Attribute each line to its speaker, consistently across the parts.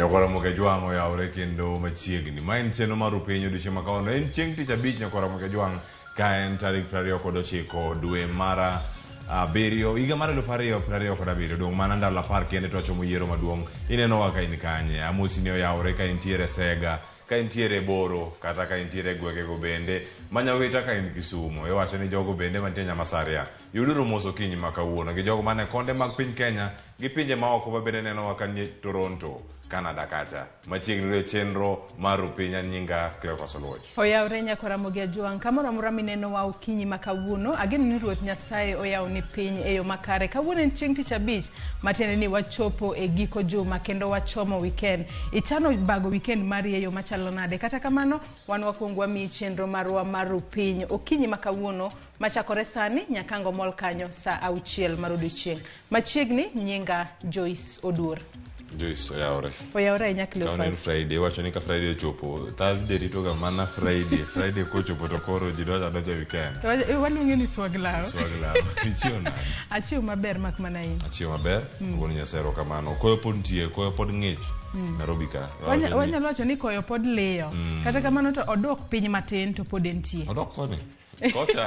Speaker 1: Nyakwara Mokejwang' oyawore kendo machiegni. Ma en chenro mar Rupiny odiochieng' ma kawuono. En chieng' tich abich Nyakwara Mokejwang' ka en tarik 29 dwe mar abiriyo higa mar 2027. Dong' mana ndalo 10 kende to wachomo yiero maduong'. Inenowa ka in kanye? Amosi ni oyawore ka intiere Sega, ka intiere Boro, kata ka intiere gwengego bende. Manyawita ka in Kisumo. Iwacho ni jogo bende mantie Nyamasaria. Yuduru mos okinyi ma kawuono gi jogo man e konde mag piny Kenya gi pinje maoko ma bende nenowa ka nie Toronto, Canada kacha. Machiegni luwe chenro mar Rupinya nyinga Cleophas Oluoch.
Speaker 2: Oyawre nyakwa Ramogi Ajwang', kamoro amora minenowa okinyi ma kawuono, ageno ni Ruoth Nyasaye oyawoni piny e yo makare. Kawuono en chieng' tich abich, matiende ni wachopo e giko juma kendo wachomo weekend. Ichano bago weekend mari e yo machalo nade? Kata kamano, wan wakwong wamiyi chenro marwa mar Rupiny okinyi ma kawuono machakore sani nyaka ang' omol kanyo saa auchiel mar odiochieng'. Machiegni nyinga Joyce Oduor.
Speaker 1: Joyce oyawore.
Speaker 2: Oyawore ahinya
Speaker 1: Kawuono en
Speaker 2: Cleophas.
Speaker 1: Friday, iwacho ni ka Friday ochopo, Thursday ritoga mana Friday. Friday kochopo to koro ji donjo adonja weekend.
Speaker 2: Waluonge ni swag law.
Speaker 1: Swag law. Ichiew nade?
Speaker 2: Achiew maber mak mana in.
Speaker 1: Achiew maber. Wuon Nyasaye erokamano. Koyo pod nitie, koyo pod ng'ich. Nairobi ka. Iwacho ni-
Speaker 2: Wanyalo wacho ni koyo pod liyo. Kata kamano to odok piny matin to pod entie.
Speaker 1: Odok koni. Kocha.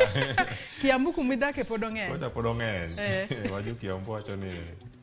Speaker 2: Kiambu kumidake pod ong'eny.
Speaker 1: Kocha pod ong'eny.
Speaker 2: Eh.
Speaker 1: Wajo Kiambu wacho ni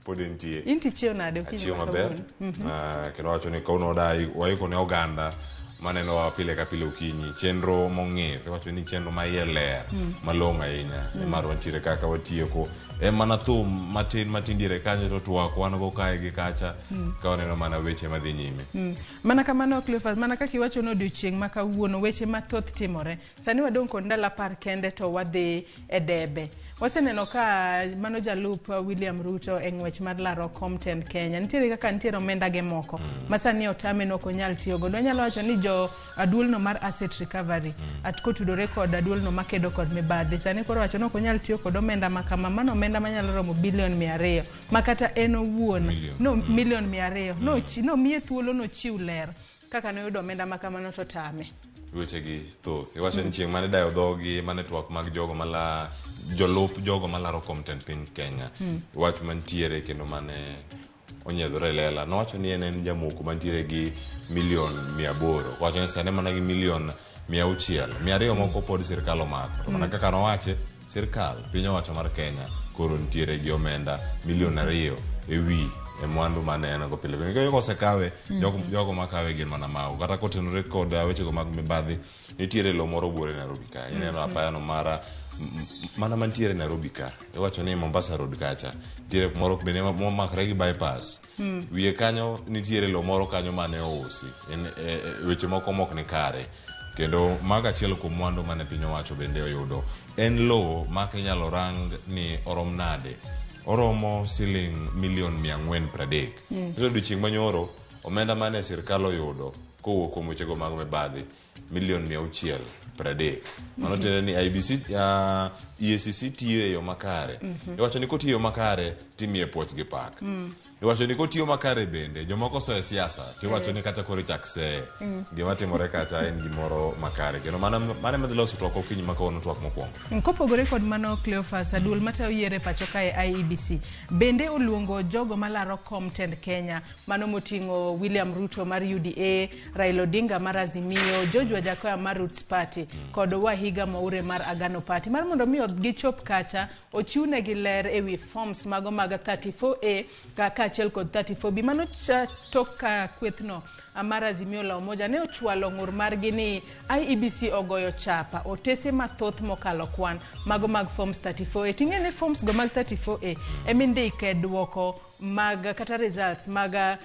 Speaker 1: pod entie.
Speaker 2: In tichiew nade okinyi
Speaker 1: Achiew
Speaker 2: ma
Speaker 1: maber.
Speaker 2: kawuono?
Speaker 1: Ah, kendo wacho ni kawuono waiko ne oganda manenowa pile ka pile okinyi chenro mong'ith iwacho ni chenro ma iye ler malong'o ahinya nimar wantiere kaka watieko en mana thum matin matin diere kanyo to twak wan go kae gi kacha ka waneno mana weche madhi nyime
Speaker 2: Mana kamano Cleophas, mana kaka iwacho ni odiochieng' ma kawuono weche mathoth timore. Sani wadong' kod ndalo 10 kende to wadhi e debe. Waseneno ka mano jalup William Ruto e ng'wech mar laro kom tend Kenya. Nitiere kaka nitiere omenda ge moko ma sani otame ni ok onyal tiyo godo. Wanyalo wacho ni jo aduolno mar asset recovery at kotudore kod aduolno makedo kod mibadhi. Sani koro wacho ni ok onyal tiyo kod omenda ma kama. Mano omenda manyalo romo bilion 200 ma kata en owuon
Speaker 1: Million.
Speaker 2: no milion 200 no nomiye thuolo nochiw ler kaka noyudo omenda ma kamano to tame.
Speaker 1: Weche gi thoth. Iwacho ni chieng' mane dayo dhogi mane twak mag jogo mala jolup jogo malaro kom tend piny Kenya. Wach mantiere kendo mane onyiedhore e lela. Nowacho ni en en jamoko mantiere gi milion 800. Owacho ni sani mana gi milion 600. 200 moko pod sirkal omako. To mana kaka nowache, Sirkal, piny owacho mar Kenya, koro nitiere gi omenda milion 2 e wi e mwandu mane en go pile pile. Nikech kosekawe, jogo makawe gin mana mago. Kata kotenore kod wechego mag mibadhi, nitiere lowo moro buore Nairobi ka. Ineno apayano mara mana mantiere Nairobi ka. Iwacho ni Mombasa Road kacha. Nitiere kumoro bende momakre gi bypass. Wiye kanyo nitiere lowo moro kanyo mane ousi. En, weche moko mok ni kare. Kendo mago achiel kuom mwandu mane piny owacho bende oyudo. En lowo ma kinyalo rang ni orom nade? Oromo siling milion 430. Nyiso odiochieng' manyoro, omenda mane sirkal oyudo kowuok kuom wechego mag mibadhi, milion 630. Mano tiende ni IEBC, EACC tiyo e yo makare. Iwacho ni kotiyo makare, timiye puoch gi pak. Iwacho ni kotiyo makare bende, jomoko soyo siasa, tiwacho ni kata koro ichak seye. Gima timore kacha en gimoro makare. Kendo mano mano ema dhi loso twak okinyi ma kawuono twak mokwongo.
Speaker 2: Kopogore kod mano Cleophas, duol matayo yiero e pacho kae IEBC bende oluongo jogo malaro kom tend Kenya, mano moting'o William Ruto mar UDA, Raila Odinga mar Azimio, George Wajackoyah mar Roots Party kod Wahiga Mwaure mar Agano Party mar mondo mi gichop kacha ochiwnegi ler e wi forms mago mag 34A kaachiel kod 34B. Mano tok ka kwethno mar Azimio la Umoja ne ochwalo ng'ur margi ni IEBC ogoyo chapa otese mathoth mokalo kwan mago mag forms 34A. Ting'e ni forms go mag 34A emindike duoko mag kata results mag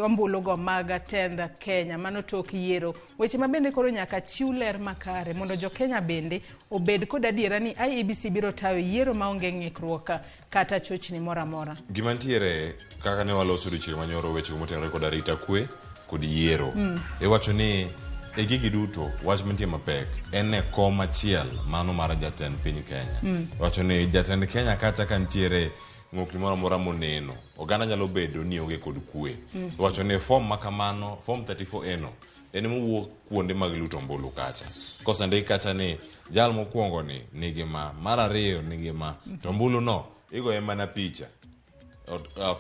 Speaker 2: ombulu go mag tend Kenya mano tok yiero. Weche ma bende koro nyaka chiw ler makare mondo jo Kenya bende obed kod adiera ni IEBC biro tayo yiero maonge ng'ikruok kata chochni moro amora.
Speaker 1: Gima nitiere kaka ne waloso odiochieng' manyoro weche motenore kod arita kwe kod yiero. Iwacho ni e gigi duto wach mantie mapek en e kom achiel mano mar jatend piny Kenya. Iwacho ni jatend Kenya kacha ka nitiere ng'okni moro amora moneno oganda nyalo bedo ni onge kod kwe. Iwacho ni form ma kamano form 34A no en mowuok kuonde mag luto ombulu kacha. Kosendik kacha ni jal mokwongo ni nigi ma, mar ariyo nigi ma, to ombulu no igoye mana picha.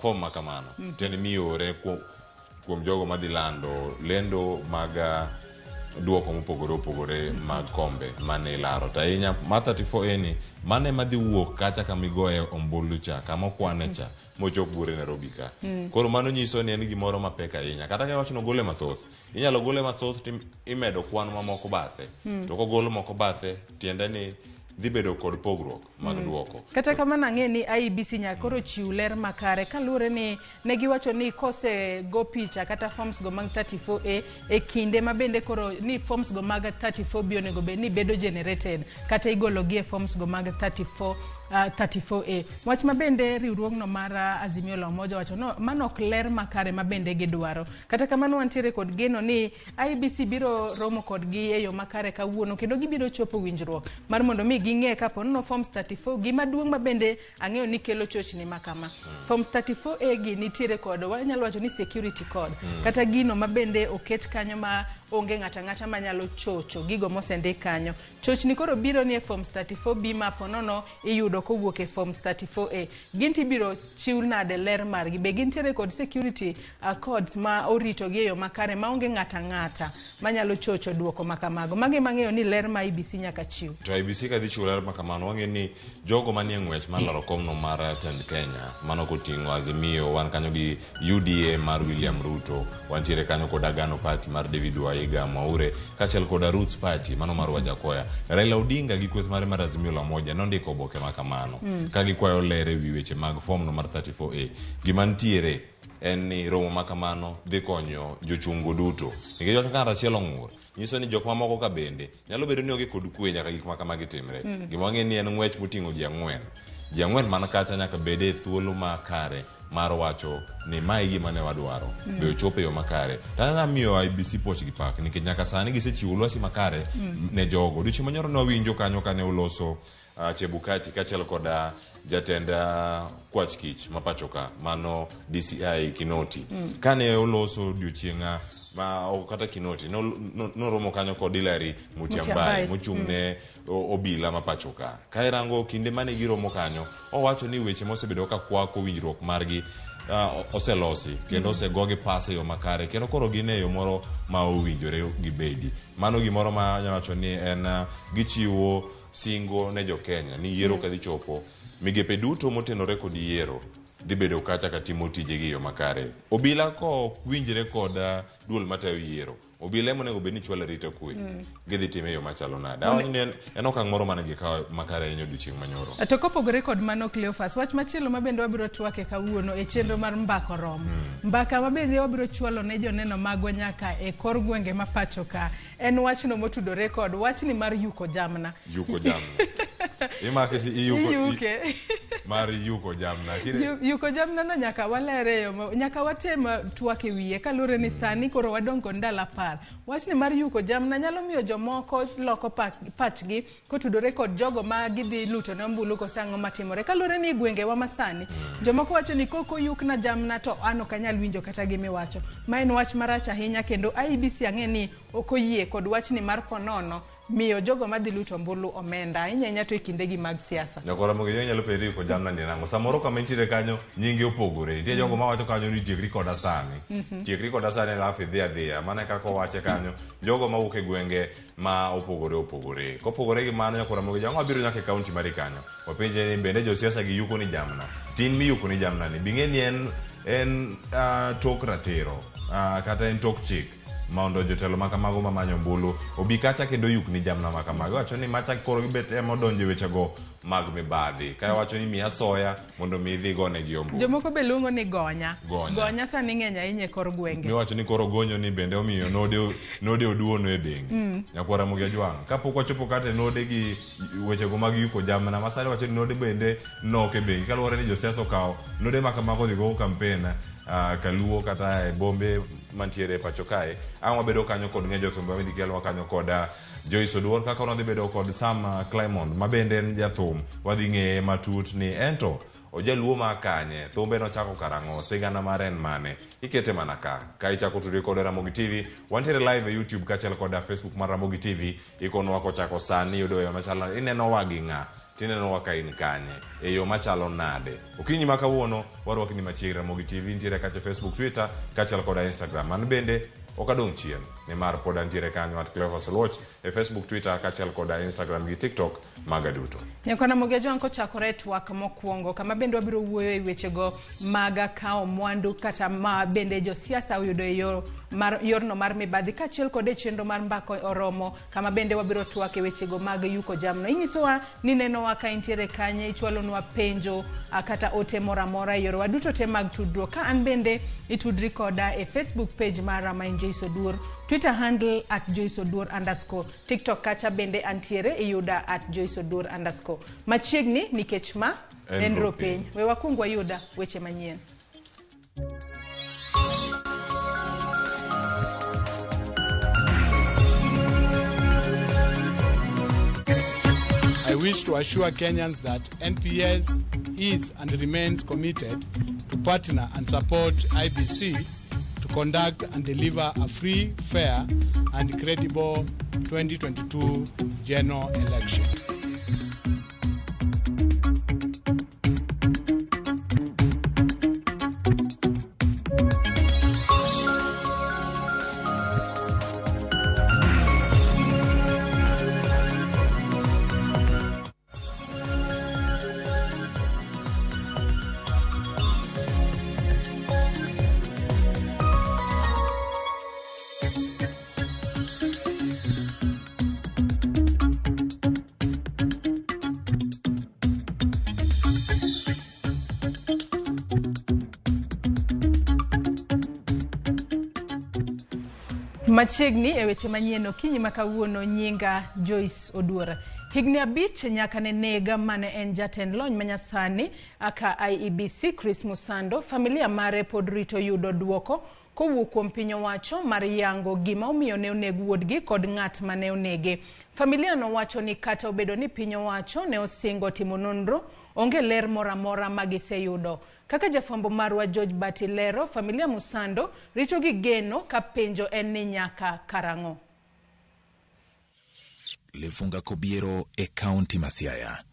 Speaker 1: Form ma kamano. Tiende miore kuom kuom jogo madhi lando lendo mag duoko mopogore opogore mag kombe mane ilaro. To ahinya ma 34A ni mane ema dhi wuok kacha kama igoye ombulu cha, kama okwane cha, mochop buore Nairobi ka. Koro mano nyiso ni en gimoro mapek ahinya. Kata ka iwacho ni ogole mathoth, inyalo gole mathoth to imedo kwan mamoko bathe. To kogol moko bathe, tiende ni dhi bedo kod pogruok mag duoko.
Speaker 2: Kata kamano ang'e ni IEBC nyaka koro chiw ler makare kaluwore ni ne giwacho ni kose go picha kata forms go mag 34A e kinde ma bende koro ni forms go mag 34B onego bed ni bedo generated kata igolo gi e forms go mag 34A. Wach ma bende riwruogno mar Azimio la Umoja wacho no mano ok ler makare ma bende gidwaro. Kata kamano wantiere kod geno ni IEBC biro romo kodgi e yo makare kawuono kendo gibiro chopo winjruok mar mondo mi ging'e kapo ni forms 34 gima duong' ma bende ang'eyo ni kelo chochni ma kama. Forms 34A gi nitiere kod wanyalo wacho ni security code kata gino ma bende oket kanyo ma onge ng'ata ang'ata manyalo chocho gigo mosendik kanyo. Chochni koro biro ni e forms 34B ma ponono iyudo kowuok e forms 34A. Gin to ibiro chiw nade ler margi? Be gintiere kod security codes ma oritogi e yo makare maonge ng'ata ang'ata manyalo chocho duoko ma kamago? Mago ema ang'eyo ni ler ma IEBC nyaka chiw.
Speaker 1: To IEBC ka dhi chiwo ler ma kamano, wang'e ni jogo manie ng'wech mar laro komno mar tend Kenya, mano koting'o Azimio, wan kanyo gi UDA mar William Ruto, wantiere kanyo kod Agano Party mar David Waiga Mwaure, kaachiel koda Roots Party mano mar Wajakoya. Raila Odinga gi kweth mare mar Azimio la Umoja nondiko oboke ma kamano ka gikwayo ler ewi weche mag form no mar 34A. Gima nitiere en ni romo ma kamano dhi konyo jochungo duto. Nikech wach ka ng'ato achiel ong'ur, nyiso ni jok mamoko ka bende nyalo bedo ni onge kod kwe nyaka gik ma kamagi timre. Gima wang'e ni en ng'wech moting'o ji ang'wen. Ji ang'wen man kacha nyaka bed e thuolo makare mar wacho ni mae gima ne wadwaro. Be ochopo e yo makare. To anyalo miyo IEBC puoch gi pak nikech nyaka sani gisechiwo lwasi makare ne jogo. Odiochieng' manyoro ne wawinjo kanyo kane oloso Chebukati kaachiel kod jatend kwach kich ma pacho ka mano DCI Kinoti. Kane oloso odiochieng' ma ok kata Kinoti noromo kanyo kod Hilary Mutyambai mochung' ne obila ma pacho ka. Ka irango kinde mane giromo kanyo, owacho ni weche mosebedo ka kwako winjruok margi oselosi kendo osegogi pas e yo makare kendo koro gin e yo moro ma owinjore gibedi. Mano gimoro ma anyalo wacho ni en gichiwo singo ne jo Kenya ni yiero kadhi chopo, migepe duto motenore kod yiero dhi bedo kacha ka timo tijegi e yo makare. Obila ko winjre kod duol matayo yiero, obila ema onego bed ni chwalo arita kwe. Gidhi time e yo machalo nade? Awacho ni en okang' moro mane gikawo makare ahinya odiochieng' manyoro.
Speaker 2: To kopogore kod mano Cleophas, wach machielo ma bende wabiro twake kawuono e chenro mar Mbaka Oromo. Mbaka ma bende wabiro chwalo ne joneno magwa nyaka e kor gwenge ma pacho ka en wachno motudore kod wachni mar yuko jamna.
Speaker 1: Yuko jamna. Imake iyuko
Speaker 2: Iyuke.
Speaker 1: Mar yuko jamna.
Speaker 2: Yuko jamna no nyaka walere yo, nyaka watem twak e wiye kaluwore ni sani koro wadong' kod ndalo 10. Wachni mar yuko jamna nyalo miyo jomoko loko pachgi kotudore kod jogo ma gidhi luto ne ombulu koso ang'o matimore. Kaluwore ni gwengewa masani, jomoko wacho ni koko yukna jamna to an ok anyal winjo kata gimiwacho. Ma en wach marach ahinya kendo IEBC ang'e ni ok oyie kod wachni mar ponono miyo jogo madhi luto ombulu omenda ahinya ahinya to e kindegi mag siasa.
Speaker 1: Nyakora Mogi nyalo penjo yuko jamna ni nang'o. Samoro kama intiere kanyo nyinge opogore. Nitie jogo mawacho kanyo ni tiekri koda sani. Tiekri koda sani alafu idhi adhiya. Mano e kaka owache kanyo. Jogo mawuok e gwenge ma opogore opogore. Kopogore gi mano Nyakora Mogi jang'o biro nyaka e kaunti mari kanyo. Wapenje ni bende josiasa gi yuko ni jamna. Tin miyuko ni jamna ni. Bing'e ni en tok ratiro kata en tok chik. Mondo jotelo ma kamago mamanyo ombulu obi kacha kendo yuk ni jamna ma kamago. Iwacho ni macha koro gibet ema odonjo e wechego mag mibadhi. Ka iwacho ni miya soya mondo mi idhi gonegi ombulu.
Speaker 2: Jomoko be luongo ni gonya.
Speaker 1: Gonya.
Speaker 2: Gonya sani ng'eny ahinya e kor gwenge.
Speaker 1: Miwacho ni koro gonyo ni bende omiyo node oduono e bengi. Nyakwara Ramogi Ajwang'. Kapok wachopo kata e node gi wechego mag yuko jamna, ma sani wacho ni node bende nok e bengi. Kaluwore ni josiasa okawo node ma kamago dhi gogo kampen kaluo kata e bombe mantiere e pacho kae. Ang' wabedo kanyo kod ng'e jothum ma kelwa kanyo kod Joyce Oduor kaka wadhi bedo kod Sam Clymond ma bende en jathum. Wadhi ng'eye matut ni ento ojaluo ma kanye, thumbe nochako karang'o, sigana mare en mane. Ikete mana ka. Ka ichako tudri kod Ramogi TV, wantiere live e YouTube kaachiel kod Facebook mar Ramogi TV. Ikonwa kochako sani yudo yo machalo ineno wa gi ng'a. Tinenowa ka in kanye, e yo machalo nade. Okinyi ma kawuono, warwakni machiegni Ramogi TV nitiere kacha Facebook, Twitter, kaachiel koda Instagram. An bende ok adong' chien, nimar pod antiere kanyo at Cleophas Oluoch e Facebook, Twitter, kaachiel koda Instagram gi TikTok maga duto.
Speaker 2: Nyakwana Ramogi Ajwang' kochakore e twak mokwongo, kama bende wabiro wuoyo e wechego mag kawo mwandu kata ma bende josiasa oyudo e yor mar, yorno mar mibadhi kaachiel kod e chenro mar mbaka oromo kama bende wabiro twak e wechego mag yuko jamno. Inyisowa ni nenowa ka intiere kanye, ichwalonwa penjo kata ote moro amora e yorewa duto te mag tudruok. Ka an bende itudri koda e Facebook page mara ma en Joyce Oduor, Twitter handle at Joyce Oduor underscore, TikTok kacha bende antiere iyuda at Joyce Oduor underscore. Machiegni nikech ma en ro piny. We wakwong wayuda weche manyien.
Speaker 3: I wish to assure Kenyans that NPS is and remains committed to partner and support IEBC to conduct and deliver a free, fair, and credible 2022 general election.
Speaker 2: Machiegni e weche manyien okinyi ma kawuono nyinga Joyce Oduor. Higni 5 nyaka ne nega mane en jatend lony manyasani aka IEBC Chris Musando, familia mare pod rito yudo duoko kowuok kuom piny owacho mar yango gima omiyo ne oneg wuodgi kod ng'at mane onege. Familia nowacho ni kata obedo ni piny owacho ne osingo timo nonro, onge ler moro amora ma giseyudo. Kaka jafwambo marwa George Bati lero, familia Musando rito gi geno ka penjo en ni nyaka karang'o.
Speaker 4: Lefunga Kobiero e kaunti ma Siaya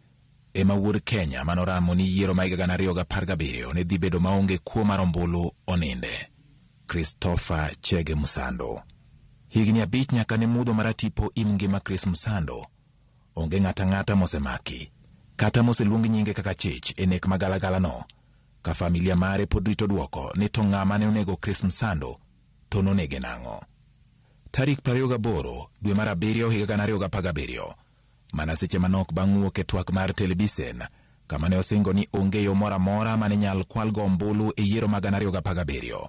Speaker 4: ema wuod Kenya manoramo ni yiero ma higa 2017 ne dhi bedo maonge kuo mar ombulu oninde. Christopher Chege Musando. Higni 5 nyaka ne mudho maratipo im ngima Chris Musando. Onge ng'ata ng'ata mosemaki kata moseluong nyinge kaka chich e nek magalagala no. Ka familia mare pod rito duoko ni to ng'ama ne onego Chris Musando to nonege nang'o. Tarik 28 dwe mar 7 higa 2017, mana seche manok bang' wuok e twak mar telebisen kama ne osingo ni onge yo moro amora mane nyal kwalgo ombulu e yiero mag 2017.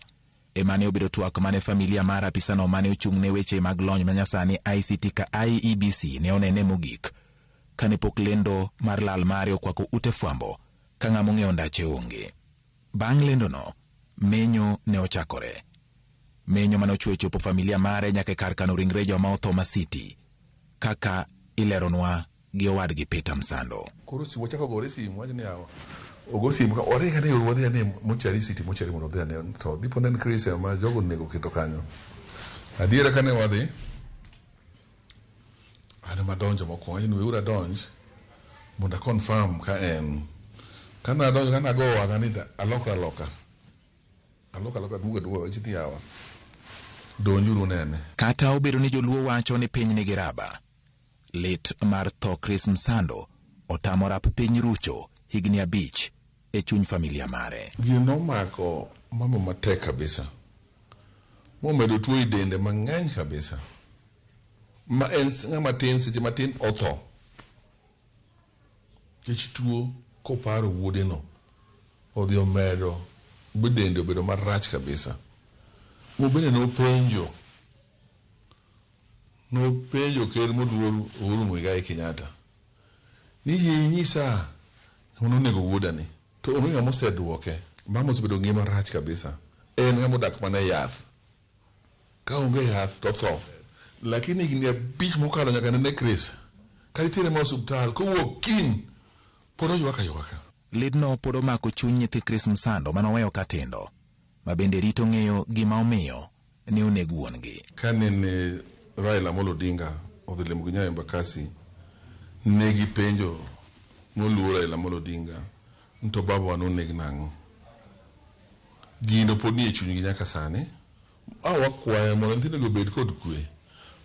Speaker 4: Ema ne obedo twak mane familia mar apisano mane ochung' ne weche mag lony manyasani ICT ka IEBC ne onene mogik kane pok lendo mar lal mare okwako ute fwambo ka ng'ama ong'eyo ndache onge. Bang' lendono, menyo ne ochakore. Menyo mane ochwe chopo familia mare nyaka e kar kano ringre joma otho Masiti, kaka ileronwa gi owadgi Peter Msando.
Speaker 5: Koro simu ochako gore simu wacho ni yawa ogo simu ka oringo ane wadhi ane mochari city mochari mondo odhi ane to dipo ne en Chris ema jogo onego keto kanyo. Adiera kane wadhi an ema adonjo mokwongo awacho ni weuru adonj mondo a confirm ka en. Kane adonjo kane ago wang'a ni alokra aloka. Aloka aloka duogo aduoga awacho ni yawa donjuru unene.
Speaker 4: Kata obedo ni joluo wacho ni piny nigi raba, lit mar tho Chris Msando otamo rap piny rucho higni 5 e chuny familia mare.
Speaker 5: Gino nomako mama matek kabisa. Momedo tuo e dende mang'eny kabisa. Ma en ng'ama tin seche matin otho. Nikech tuo koparo wuode no odhi omedo be dende obedo marach kabisa. Mobende nopenjo. Nopenjo ker moluor Uhuru Muigai Kenyatta ni yie inyisa ng'ama nonego wuodani to onge ng'ama oseduoke. Mama osebedo ngima marach kabisa. En ng'ama odak mana e yath. Ka onge yath to otho. Lakini higni 5 mokalo nyaka nene Chris ka itere ma osuptal kowuok kiny pod oywak aywaka.
Speaker 4: Lidno pod omako chuny nyithi Chris Msando manoweyo ka tindo, ma bende rito ng'eyo gima omiyo ne oneg wuon-gi.
Speaker 5: Ka nene Raila Amolo Odinga odhi limo gi Nyayo Embakasi, ne gipenjo moluor Raila Amolo Odinga ni to babawa noneg nang'o. Gino pod nie chunygi nyaka sani. A wakwayo mondo nyithindo gi obed kod kwe,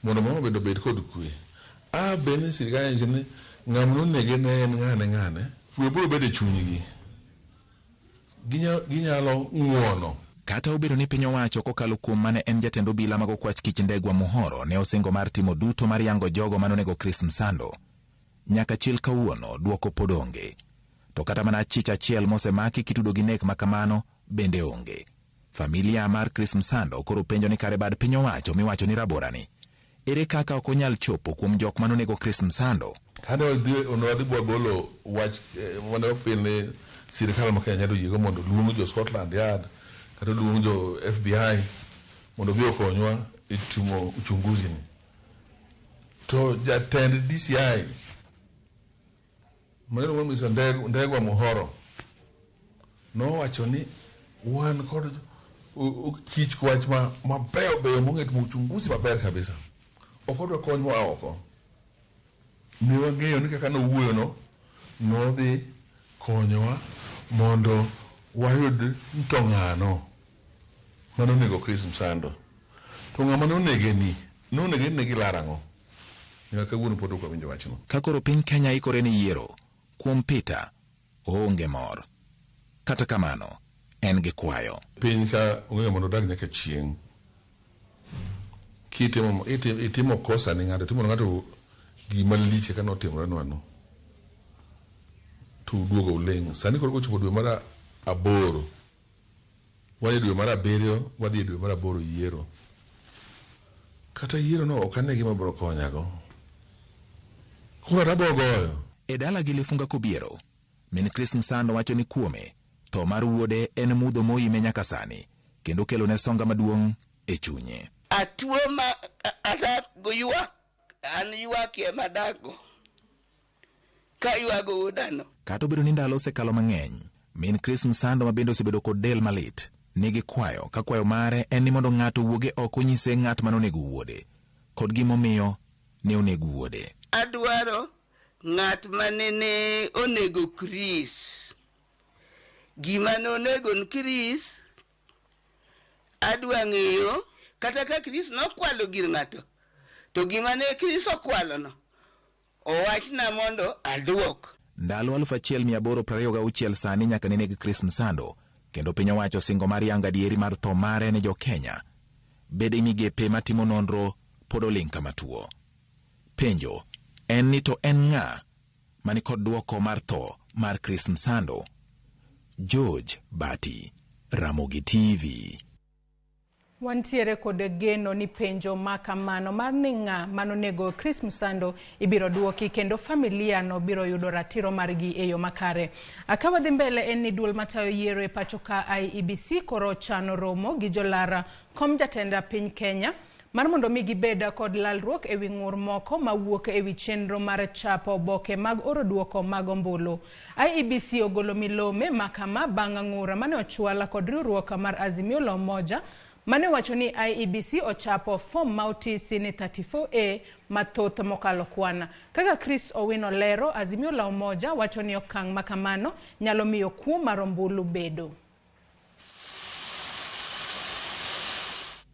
Speaker 5: mondo mama bende obed kod kwe. A bende sirikal nyiso ni ng'ama nonege ne en ng'ane ng'ane, kwe biro bedo e chunygi. Ginyalo ng'uono.
Speaker 4: Kata obedo ni piny owacho kokalo kuom mane en jatend obila mag okwach kich Ndegwa Muhoro ne osingo mar timo duto mar yango jogo mane onego Chris Msando, nyaka chil kawuono dwoko pod onge. To kata mana achich achiel mosemaki kitudo gi nek ma kamano bende onge. Familia mar Chris Msando koro penjo ni kare bad piny owacho miwacho ni raborani, ere kaka ok onyal chopo kuom jok mane onego Chris Msando?
Speaker 5: Kane wadhi bwagolo wach mane wafeel ni sirikal ma Kenya nyalo yiego mondo oluong jo Scotland Yard kata oluong jo FBI mondo obi okonywa e timo uchunguzi ni. To jatend DCI mane Mr. Ndegwa Muhoro nowacho ni wan kod kich wach mabeyo beyo mong'e timo uchunguzi maber kabisa. Ok odwa kony moa oko. Ne wang'eyo ni kaka nowuoyo no, nodhi konyowa mondo wayud to ng'ano mane onego Chris Msando. To ng'ama nonege ni, nonege ni gilaro ang'o? Nyaka kawuono pod ok wawinjo wachno.
Speaker 4: Ka koro piny Kenya ikore ni yiero, kuom Peter, oonge mor. Kata kamano, en gi kwayo.
Speaker 5: Piny ka ong'eyo mondo odag nyaka chieng'. Kitimo kosa ni ng'ato, itimo ng'ato gima lich kaka notimore nwano. To uduogo uling'. Sani koro kochopo dwe mar 8, wadhi dwe mar 7, wadhi dwe mar 8 yiero. Kata yiero no ok ane gima biro konyago. Kura abiro goyo.
Speaker 4: E dala gi Lifunga Kobiero, min Chris Msando wacho ni kuome, tho mar wuode en mudho moime nyaka sani, kendo kelo ne songa maduong' e chunye.
Speaker 6: Atuo ma adak go ywak, an ywak ema adakgo. Ka ywago wuodano.
Speaker 4: Kata obedo ni ndalo osekalo mang'eny, min Chris Msando ma bende osebedo kod del malit, nigi kwayo ka kwayo mare en ni mondo ng'ato owuoge oko onyise ng'at mane onego wuode, kod gimomiyo ne onego wuode.
Speaker 6: Adwaro ng'at mane onego Chris. Gima ne onego Chris, adwa ng'eyo kata ka Chris nokwalo gir ng'ato, to gima ne Chris okwalo no, owachna mondo aduok.
Speaker 4: Ndalo 1826 sani nyaka ne neg Chris Msando, kendo piny owacho singo mar yango adieri mar tho mare ne jo Kenya. Bede migepe matimo nonro pod oling' kama tuo. Penjo en ni to en ng'a mani kod duoko mar tho mar Chris Msando? George Bati, Ramogi TV.
Speaker 2: Wantiere kod geno ni penjo ma kamano mar ni ng'a manonego Chris Msando ibiro duoki kendo familia no biro yudo ratiro margi e yo makare. Ka wadhi mbele en ni duol matayo yiero e pacho ka IEBC koro chano romo gi jolar kom jatend piny Kenya mar mondo mi gibed kod lalruok ewi ng'ur moko mawuok ewi chenro mar chapo oboke mag oro duoko mag ombulu. IEBC ogolo milome ma kama bang' ng'ura mane ochwal kod riwruok mar Azimio la Umoja mane wacho ni IEBC ochapo fom ma otisi ni 34A mathoth mokalo kwan. Kaka Chris Owino lero, Azimio la Umoja wacho ni okang' ma kamano nyalo miyo kuo mar ombulu bedo.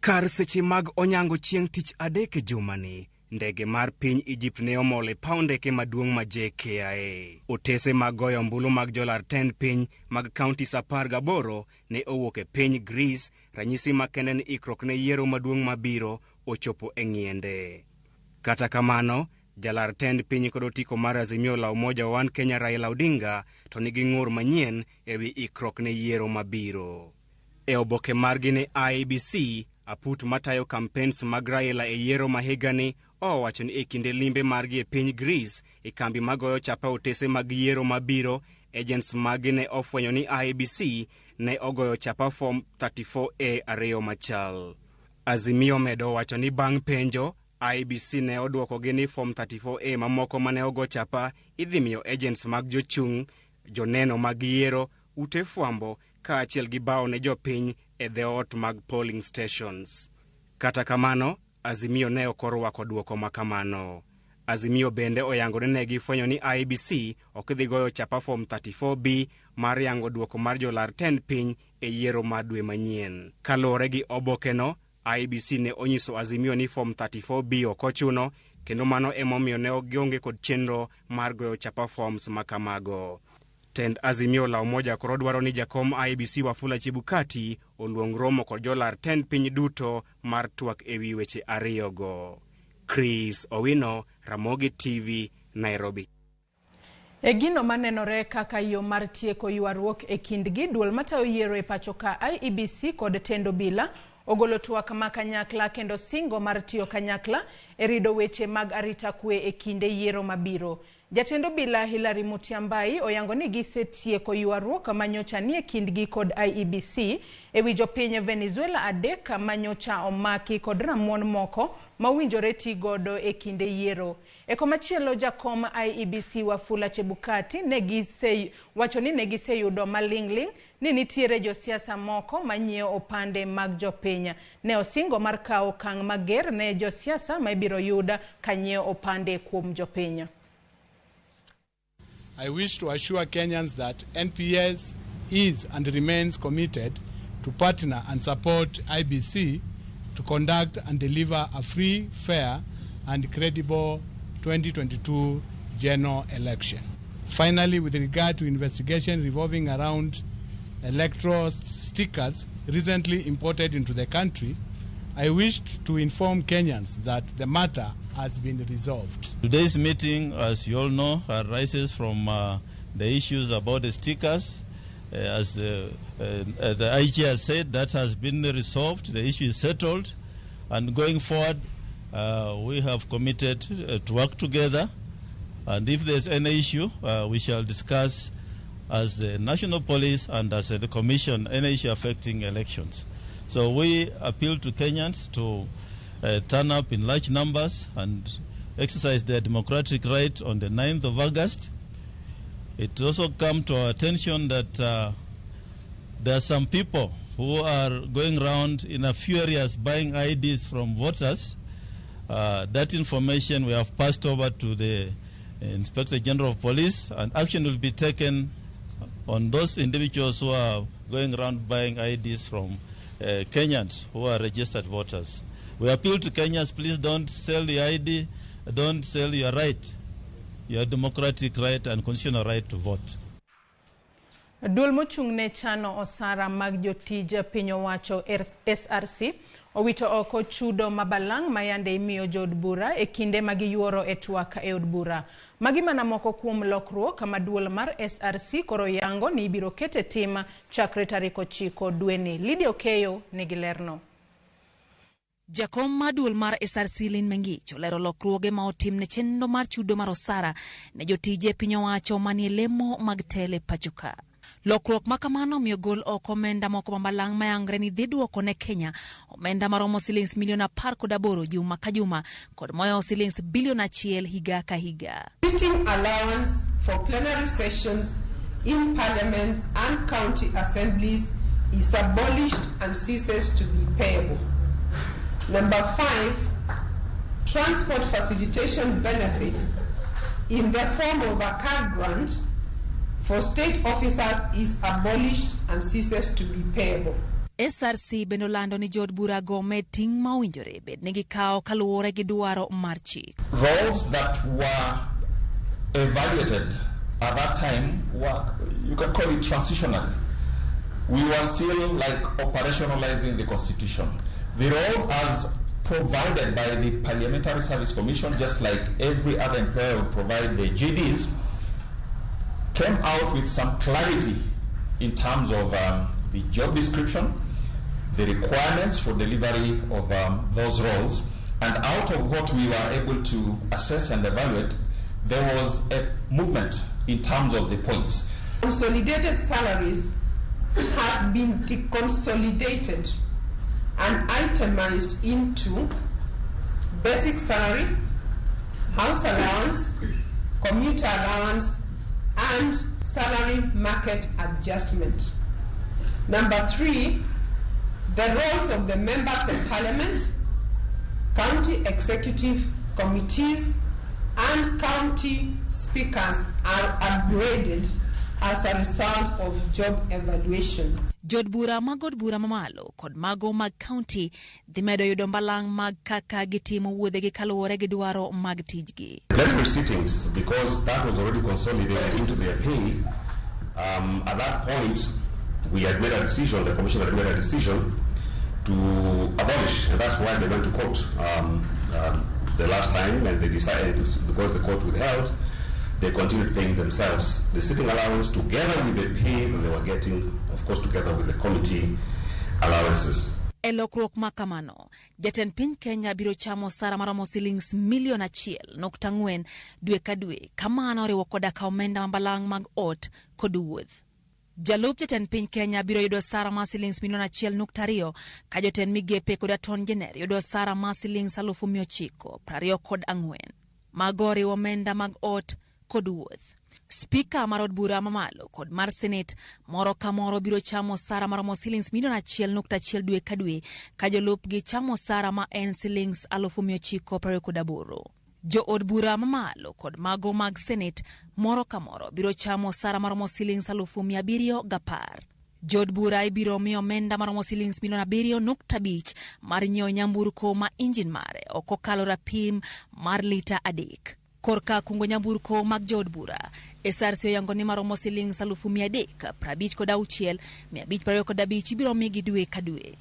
Speaker 7: Kar seche mag onyango chieng' tich adek e jumani, ndege mar piny Egypt ne omol e paw ndeke maduong' ma JKIA. Otese mag goyo ombulu mag jolar tend piny mag counties 18 ne owuok e piny Greece, ranyisi makende ni ikruok ne yiero maduong' mabiro ochopo e ng'iende. Kata kamano, jalar tend piny kod otiko mar Azimio la Umoja One Kenya Raila Odinga to nigi ng'ur manyien ewi ikruok ne yiero mabiro. E oboke margi ne IEBC, aput matayo campaigns mag Raila e yiero ma higani owacho ni e kinde limbe margi e piny Greece e kambi magoyo chapa otese mag yiero mabiro, agents maggi ne ofwenyo ni IEBC ne ogoyo chapa form 34A ariyo machal. Azimio medo wacho ni bang' penjo, IEBC ne odwokogi ni form 34A mamoko mane ogo chapa idhi miyo agents mag jochung', joneno mag yiero, ute fwambo kaachiel gi bao ne jopiny e dhoot mag polling stations. Kata kamano, Azimio ne ok orwako dwoko ma kamano. Azimio bende oyango ni ne gifwenyo ni IEBC ok dhi goyo chapa form 34B mar yango duoko mar jolar tend piny e yiero mar dwe manyien. Kaluwore gi obokeno, IEBC ne onyiso Azimio ni form 34B ok ochuno kendo mano emomiyo ne gionge kod chenro mar goyo chapa forms makamago. Tend Azimio la Umoja koro dwaro ni jakom IEBC Wafula Chebukati oluong romo kod jolar tend piny duto mar twak ewi weche ariyogo. Chris Owino, Ramogi TV, Nairobi.
Speaker 2: E gino manenore kaka yo mar tieko ywaruok e kindgi, duol matayo yiero e pacho ka IEBC kod tend obila ogolo twak ma kanyakla kendo singo mar tiyo kanyakla e rido weche mag arita kwe e kinde yiero mabiro. Jatend obila Hilary Mutyambai oyango ni gisetieko ywaruok manyocha nie kindgi kod IEBC ewi jopiny Venezuela 3 manyocha omaki kod ramuon moko mawinjore ti godo e kinde yiero. E komachielo jakom IEBC Wafula Chebukati wacho ni negiseyudo maling'ling' ni nitiere josiasa moko manyiewo opande mag jopiny. Ne osingo mar kawo okang' mager ne josiasa ma ibiro yud ka nyiewo opande kuom jopiny.
Speaker 3: I wish to assure Kenyans that NPS is and remains committed to partner and support IBC to conduct and deliver a free, fair, and credible 2022 general election. Finally, with regard to investigation revolving around electoral stickers recently imported into the country, I wish to inform Kenyans that the matter has been resolved.
Speaker 8: Today's meeting, as you all know, arises from the issues about the stickers. As the IG has said, that has been resolved, the issue is settled, and going forward, we have committed to work together, and if there's any issue, we shall discuss as the National Police and as the Commission any issue affecting elections. So we appeal to Kenyans to turn up in large numbers and exercise their democratic right on the 9th of August. It also come to our attention that there are some people who are going around in a few areas buying IDs from voters. That information we have passed over to the Inspector General of Police, and action will be taken on those individuals who are going around buying IDs from Kenyans who are registered voters. We appeal to Kenyans, please don't sell the ID, don't sell your right, your democratic right and constitutional right to vote.
Speaker 2: Duol mochung' ne chano osara mag jotij piny owacho SRC owito oko chudo mabalang' ma yande imiyo jood bura e kinde ma giyuoro e twak e od bura. Magi mana moko kuom lokruok ma duol mar SRC koro yango ni ibiro kete tim chakre tarik 9 dweni. Lydia Okeyo nigi lerno.
Speaker 9: Jakom mar duol mar SRC Lin Mengich olero lokruoge ma otim ne chenro mar chudo mar osara ne jotije piny owacho manie lemo mag tele pacho ka. Lokruok ma kamano omiyo gol oko omenda moko mabalang' mayangre ni dhi duoko ne Kenya omenda maromo silings milion 18 juma ka juma kod moyo silings bilion 1 higa ka higa.
Speaker 10: Sitting allowance for plenary sessions in parliament and county assemblies is abolished and ceases to be payable. Number 5, transport facilitation benefit in the form of a car grant for state officers is abolished and ceases to be payable.
Speaker 9: SRC bende olando ni jood bura go med ting' ma owinjore bed ni gikawo kaluwore gi dwaro mar chik.
Speaker 11: Roles that were evaluated at that time were, you can call it transitional. We were still like operationalizing the constitution. The roles as provided by the Parliamentary Service Commission, just like every other employer would provide the GDs, came out with some clarity in terms of the job description, the requirements for delivery of those roles, and out of what we were able to assess and evaluate, there was a movement in terms of the points.
Speaker 10: Consolidated salaries has been deconsolidated and itemized into basic salary, house allowance, commuter allowance, and salary market adjustment. Number 3, the roles of the members of parliament, county executive committees, and county speakers are upgraded as a result of job evaluation.
Speaker 9: Jood bura mag od bura mamalo kod mago mag kaunti dhi medo yudo mbalang' mag kaka gitimo wuodhegi kaluwore gi dwaro mag tijgi.
Speaker 12: Plenary sittings, because that was already consolidated into their pay, at that point we had made a decision, the commission had made a decision to abolish, and that's why they went to court the last time, and they decided, because the court withheld, they continued paying themselves the sitting allowance together with the pay that they were getting, of course together with the committee allowances.
Speaker 9: E lokruok ma kamano, jatend piny Kenya biro chamo osara maromo silings milion 1.4 dwe ka dwe, kamano oriwo koda ka omenda mabalang' mag ot kod wuoth. Jalup jatend piny Kenya biro yudo osara mar silings milion 1.2 ka jotend migepe kod attorney general yudo osara mar silings 924,000. Mago oriwo omenda mag ot kod wuoth. Spika mar od bura mamalo kod mar senet moro ka moro biro chamo osara maromo silings milion 1.1 dwe ka dwe ka jolupgi chamo osara ma en silings 928,000. Jo od bura mamalo kod mago mag senet moro ka moro biro chamo osara maromo silings 710,000. Jood bura ibiro mi omenda maromo silings milion 7.5 mar nyiewo nyamburko ma injin mare ok okalo rapim mar lita 3. Korka kungo nyamburko mag jood bura, SRC oyango ni maromo silings 356,525 ibiro migi dwe ka dwe.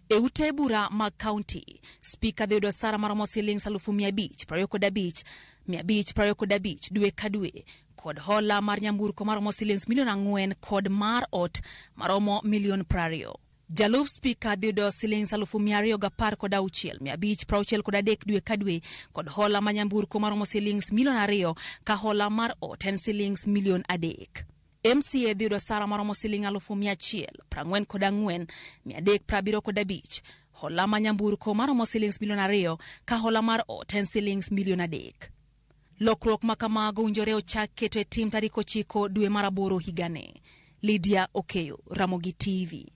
Speaker 9: E ute bura mag kaunti, spika dhi yudo osara maromo silings 525,525 dwe ka dwe kod hola mar nyamburko maromo silings milion 4 kod mar ot maromo milion 20. Jalup spika dhi yudo silings 216,563 dwe ka dwe kod hola mar nyamburko maromo silings milion 2 ka hola mar ot en silings milion 3. MCA dhi yudo osara maromo siling 144,375, hola mar nyamburko maromo silings milion 2 ka hola mar ot en silings milion 3. Lokruok ma kamago owinjore ochak keto e tim tarik 9 dwe mar 8 higani. Lydia Okeyo, Ramogi TV.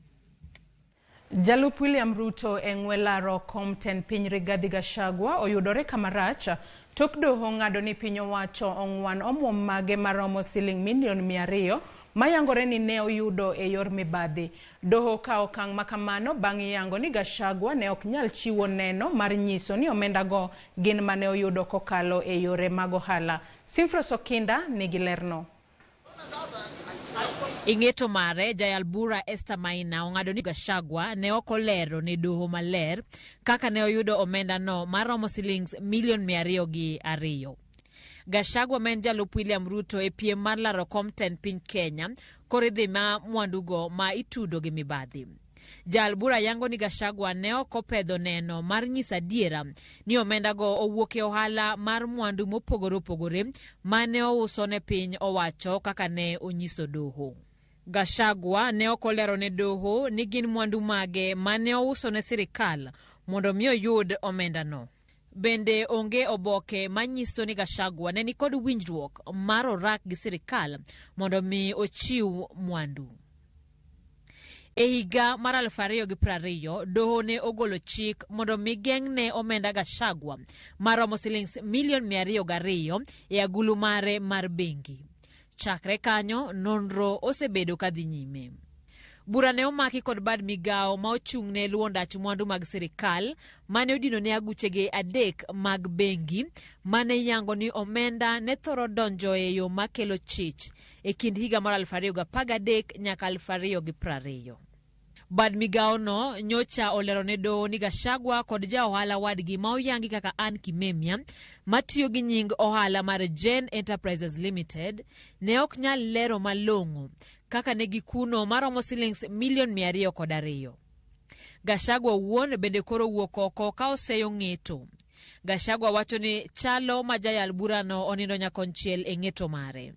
Speaker 2: Jalup William Ruto e ng'we laro kom tend piny Rigathi Gachagua oyudore kamarach tok doho ng'ado ni piny owacho ong'wan omuom mage maromo siling milion 200 mayangore ni ne oyudo e yor mibadhi. Doho ka okang' makamano bang' yango ni Gachagua ne ok nyal chiwo neno mar nyiso ni omendago gin mane oyudo kokalo e yore mag ohala. Simfros Okinda nigi lerno.
Speaker 13: Ing'eto mare, jayal bura Esther Maina ong'ado ni Gachagua ne ok olero ne doho maler kaka ne oyudo omenda no maromo silings milion 202. Gachagua ma en jalup William Ruto e piem mar laro kom tend piny Kenya koro idhi ma mwandugo ma itudo gi mibadhi. Jal bura yango ni Gachagua ne ok opedho neno mar nyiso adiera ni omendago owuok e ohala mar mwandu mopogore opogore mane ouso ne piny owacho kaka ne onyiso doho. Gachagua ne ok olero ne doho ni gin mwandu mage mane ouso ne sirikal mondo mi oyud omendano. Bende onge oboke manyiso ni Gachagua ne nikod winjruok mar orak gi sirikal mondo mi ochiw mwandu. E higa mar 2020, doho ne ogolo chik mondo mi geng'ne omenda Gachagua maromo silings milion 202 e agulu mare mar bengi. Chakre kanyo, nonro osebedo kadhi nyime. Bura ne omaki kod bad migawo ma ochung'ne luwo ndach mwandu mag sirikal mane odino ne aguchege 3 mag bengi mane yango ni omenda ne thoro donjo e yo makelo chich e kind higa mar 2013 nyaka 2020. Bad migawo no nyocha olero ne doho ni Gachagua kod ja ohala wadgi ma oyangi kaka Ann Kimemia matiyo gi nying ohala mar Jen Enterprises Limited ne ok nyal lero malong'o kaka ne gikuno maromo silings milion 202. Gachagua owuon bende koro wuok oko ka oseyo ng'eto. Gachagua wacho ni chalo ma jayal burano onindo nyakonchiel e ng'eto mare.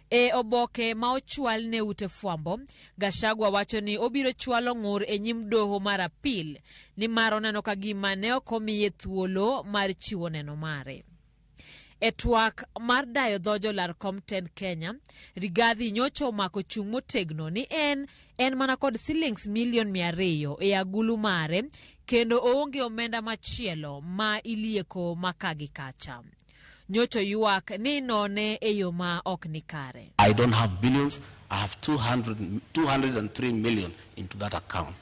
Speaker 13: E oboke ma ochwal ne ute fwambo, Gachagua wacho ni obiro chwalo ng'ur e nyim doho mar apil nimar oneno ka gima ne ok omiye thuolo mar chiwo neno mare. E twak mar dayo dho jolar kom tend Kenya, Rigathi nyocha omako chung' motegno ni en mana kod silings milion 200 e agulu mare kendo oonge omenda machielo ma ilieko maka gi kacha. nyocha oywak ni inone e yo ma ok ni kare.
Speaker 14: I don't have billions. I have 200, 203 million into that account.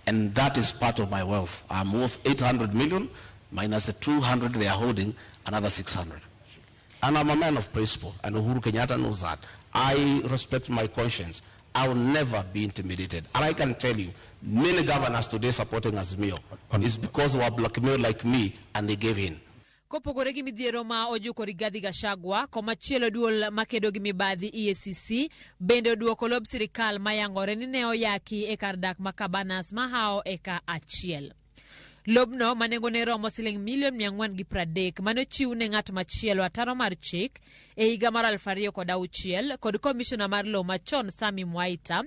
Speaker 14: And that is part of my wealth. I'm worth 800 million minus the 200 they are holding, another 600. And I'm a man of principle, and Uhuru Kenyatta knows that. I respect my conscience. I will never be intimidated. And I can tell you, many governors today supporting Azimio is because they were blackmailed like me and they gave in.
Speaker 13: Kopogore gi midhiero ma ojuko Rigathi Gachagua, komachielo duol makedo gi mibadhi EACC bende oduoko lob sirikal mayangore ni ne oyaki e kar dak ma Cabanas mahawo eka achiel. Lobno ma nengone romo siling milion 430 mane ochiw ne ng'at machielo ataro mar chik e higa mar 2006 kod komishona mar lowo machon Sami Mwaita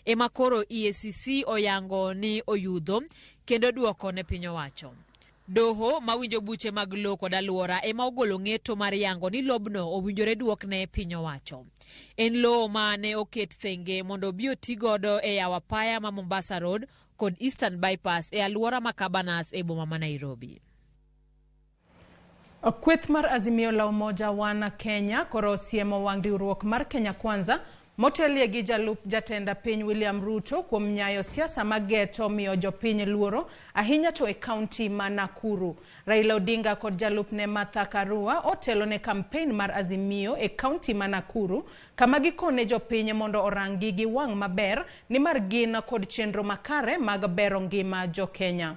Speaker 13: ema koro EACC oyango ni oyudho kendo duoko ne piny owacho. Doho mawinjo buche mag lowo kod alwora ema ogolo ng'eto mar yango ni lobno owinjore duokne piny owacho. En lowo ma ne oket thenge mondo obi oti godo e yawo apaya ma Mombasa Road kod Eastern Bypass e alwora ma Cabanas e boma ma Nairobi.
Speaker 2: Kweth mar Azimio la Umoja One Kenya koro osiemo wang' riwruok mar Kenya Kwanza motelie gi jalup jatend piny William Ruto kuom nyayo siasa mageto miyo jopiny luoro ahinya to e kaunti ma Nakuru. Raila Odinga kod jalupne Martha Karua otelo ne kampen mar Azimio e kaunti ma Nakuru kama gikone jopiny mondo oranggi gi wang' maber nimar gin kod chenro makare mag bero ngima jo-Kenya.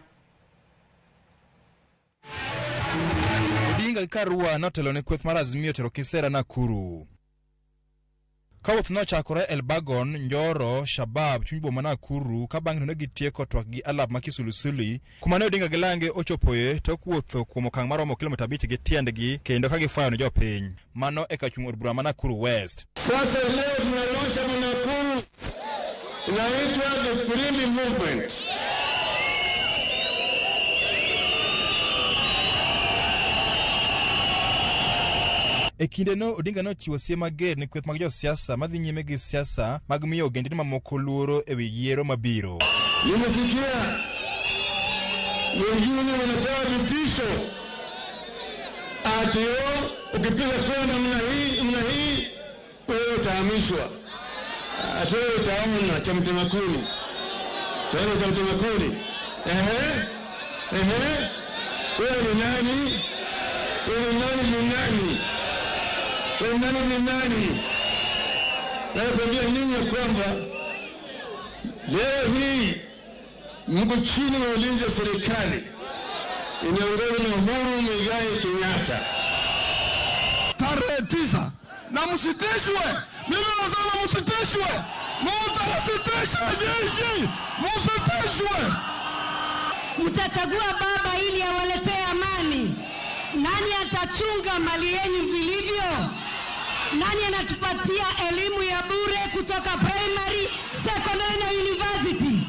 Speaker 15: Odinga gi Karua notelo ne kweth mar Azimio tero kisera Nakuru. Ka wuoth nochakore Elbagon, Njoro, Shabab, chuny boma Nakuru ka bang'e to ne gitieko twak gi alap ma Kisulisuli kuma ne Odinga gi lange ochopoe tok wuotho kuom okang' maromo kilomita 5 gi tiendgi kendo ka gifwayo ne jopiny. Mano e kar chung' od bura ma Nakuru West.
Speaker 16: Sasa leo tuna launch hapa Nakuru inaitwa the Firimbi Movement.
Speaker 15: E kindeno Odinga nochiwo siem mager ne kweth mag josiasa madhi nyime gi siasa mag miyo ogendini mamoko luoro e wi yiero mabiro.
Speaker 16: Nimesikia wengine wanatoa vitisho ati ukipiga kura namna hii namna hii wewe utahamishwa, ati wewe utaona cha mtema kuni, utaona cha mtema kuni. Ehe, ehe, wewe ni nani? Wewe ni nani? Ni nani? Wewe nani? Ni nani? Nakwambia nyinyi kwamba leo hii mko chini ya ulinzi wa serikali inaongozwa na Uhuru Muigai Kenyatta.
Speaker 17: Tarehe 9 na msitishwe. Mimi nasema msitishwe, mtasitishwe nyinyi, msitishwe.
Speaker 18: Mtachagua baba ili awaletee amani. Nani atachunga mali yenu vilivyo? Nani anatupatia elimu ya bure kutoka primary, secondary na university?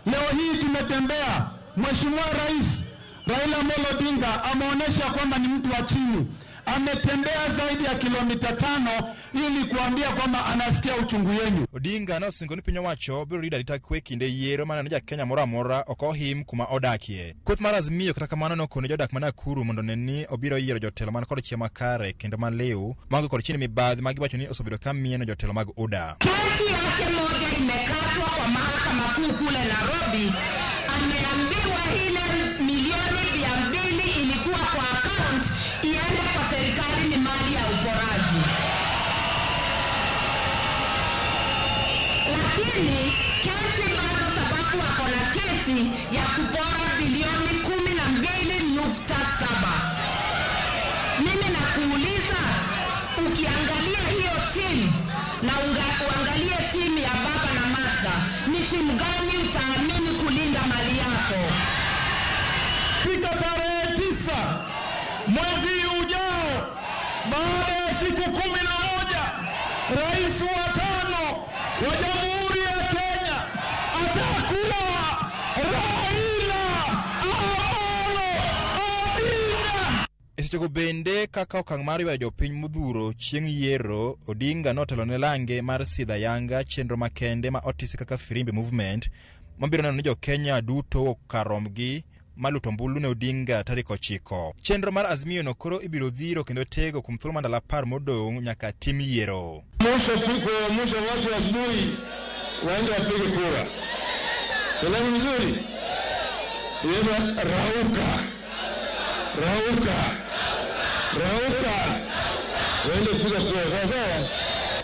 Speaker 17: Leo hii tumetembea, Mheshimiwa Rais Raila Amolo Odinga ameonyesha kwamba ni mtu wa chini. Ametembea zaidi ya kilomita 5 ili kuambia kwamba anasikia uchungu yenu.
Speaker 15: Odinga nosingo ni piny owacho biro rito arita kwe kinde yiero maneno ni ja-Kenya moro amora ok ohim kuma odakie. Kweth mar Azimio kata kamano nokone jodak ma Nakuru mondo one ni obiro yiero jotelo man kod chia makare kendo maliw maonge kod chini mibadhi ma giwacho ni osebedo ka mieno jotelo mag UDA.
Speaker 18: Kesi yake moja imekatwa kwa mahakama kuu kule Nairobi. Ameambiwa ile milioni 200 ilikuwa kwa account iende kwa serikali ni mali ya uporaji. Lakini kesi bado, sababu wako na kesi ya kupora bilioni 12.7. Mimi nakuuliza, ukiangalia hiyo timu na uangalie timu ya baba na Martha, ni timu gani utaamini kulinda mali yako?
Speaker 17: Fika tarehe 9 mwezi ujao, baada ya siku 11, rais wa 5 wa Jamhuri ya Kenya atakuwa Raila Amolo Odinga.
Speaker 15: E sechego bende kaka okang' mar ywayo jopiny modhuro chieng' yiero, Odinga notelo ne lange mar sidho ayanga chenro makende ma otisi kaka Firimbi Movement mabiro neno ni jo-Kenya duto owuok kar rombgi mar luto ombulu ne Odinga tarik 9. Chenro mar Azimio no koro ibiro dhiro kendo tego kuom thuolo mar ndalo 10 modong' nyaka tim yiero.
Speaker 16: Kuamsha watu asubuhi waende wapige kura. Filamu nzuri inaitwa Rauka, Rauka, Rauka, waende kupiga kura. Sawa sawa,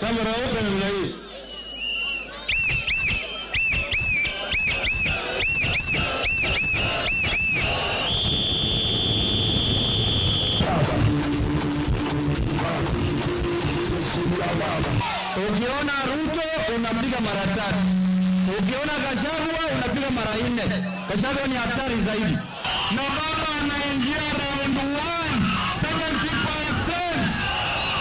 Speaker 16: kama rauka namna hii.
Speaker 17: Ukiona Ruto unapiga mara 3, ukiona Gachagua unapiga mara 4. Gachagua ni hatari zaidi. Na baba anaingia round 1 70%.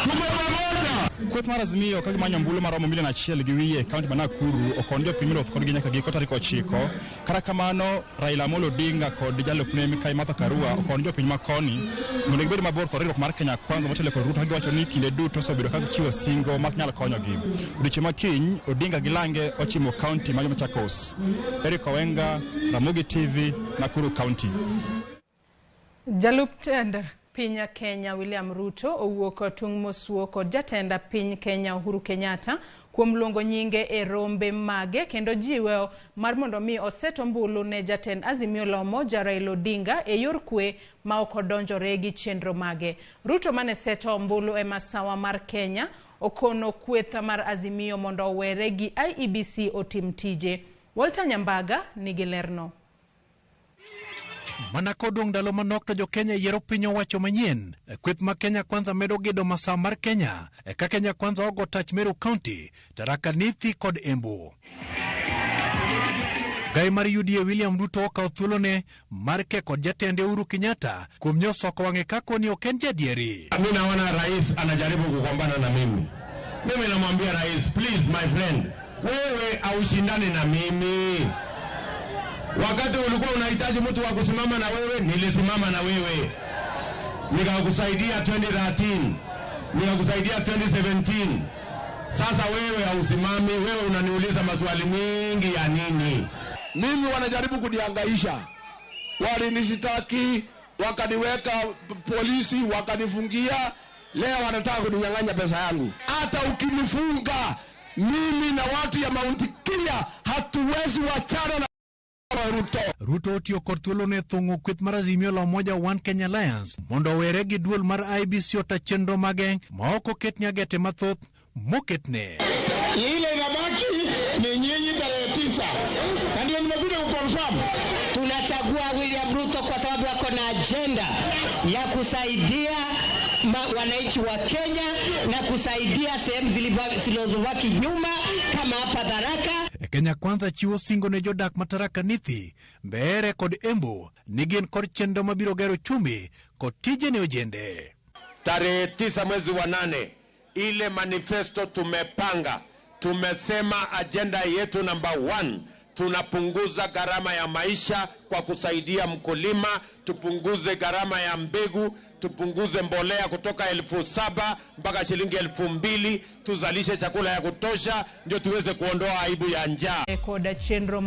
Speaker 17: Tuko pamoja.
Speaker 15: Kweth mar Azimio ka gimanyo ombulu maromo milion 1.5 e kaunti ma Nakuru okon jopiny ruoth kodgi nyaka giko tarik 9. Kata kamano Raila Amolo Odinga kod jalupne Mikai Martha Karua okon jopiny ma koni mondo gibed mabor kod riwruok mar Kenya Kwanza motelo kod Ruto ka giwacho ni kinde duto osebedo ka gichiwo singo mak nyal konyogi. Odiechieng' ma kiny Odinga gi Lange ochimo kaunti ma Machakos. Eric Owenga, Ramogi TV, Nakuru County.
Speaker 2: Jalup tend piny Kenya William Ruto owuok tung' mosuo kod jatend piny Kenya Uhuru Kenyatta kuom luongo nyinge e rombe mage kendo jiwe mar mondo mi oset ombulu ne jatend Azimio la Umoja Raila Odinga e yor kwe ma ok odonjore gi chenro mage. Ruto mane seto ombulu e masawa mar Kenya okono kweth mar Azimio mondo owere gi IEBC otim tije. Walter Nyambaga nigi lerno.
Speaker 19: Mana kodong' ndalo manok to jo-Kenya yiero piny owacho manyien. Kweth ma Kenya Kwanza medo gedo masawa mar Kenya. Ka Kenya Kwanza ogo tach Meru County, Tharaka Nithi kod Embu. Gai mar UDA William Ruto okawo thuolone mar ke kod jatende Uhuru Kenyatta kuom nyosoko wang'e kako ni ok en jadieri.
Speaker 16: Mimi naona rais anajaribu kugombana na mimi. Mimi namwambia rais, please my friend, wewe aushindane na mimi. Wakati ulikuwa unahitaji mtu wa kusimama na wewe, nilisimama na wewe. Nikakusaidia 2013, nikakusaidia 2017. Sasa wewe hausimami, wewe unaniuliza maswali mingi ya nini?
Speaker 20: Mimi wanajaribu kunihangaisha. Walinishitaki, wakaniweka polisi, wakanifungia. Leo wanataka kuninyang'anya pesa yangu. Hata ukinifunga, mimi na watu ya Mount Kenya hatuwezi wachana na Ruto.
Speaker 19: Ruto otiyo kod thuolone thung'o kweth mar Azimio la Umoja One Kenya Alliance mondo owere gi duol mar IEBC ota chenro mage ma ok oket nyagete mathoth moketne.
Speaker 16: Ile inabaki ni nyinyi tarehe 9. Na ndio nimekuja kuconfirm.
Speaker 18: Tunachagua William Ruto kwa sababu ako na agenda ya kusaidia wananchi wa Kenya na kusaidia sehemu zilizobaki nyuma kama hapa Tharaka.
Speaker 19: Kenya Kwanza chiwo singo ne jodak ma Tharaka Nithi, Mbeere kod Embu ni gin kod chenro mabiro gero uchumi kod tije ne ojende.
Speaker 20: Tarehe 9 mwezi wa 8, ile manifesto tumepanga, tumesema agenda yetu namba 1, tunapunguza gharama ya maisha kwa kusaidia mkulima, tupunguze gharama ya mbegu, tupunguze mbolea kutoka 7,000 mpaka shilingi 2,000, tuzalishe chakula ya kutosha ndio tuweze kuondoa aibu ya njaa.
Speaker 2: Koda chenro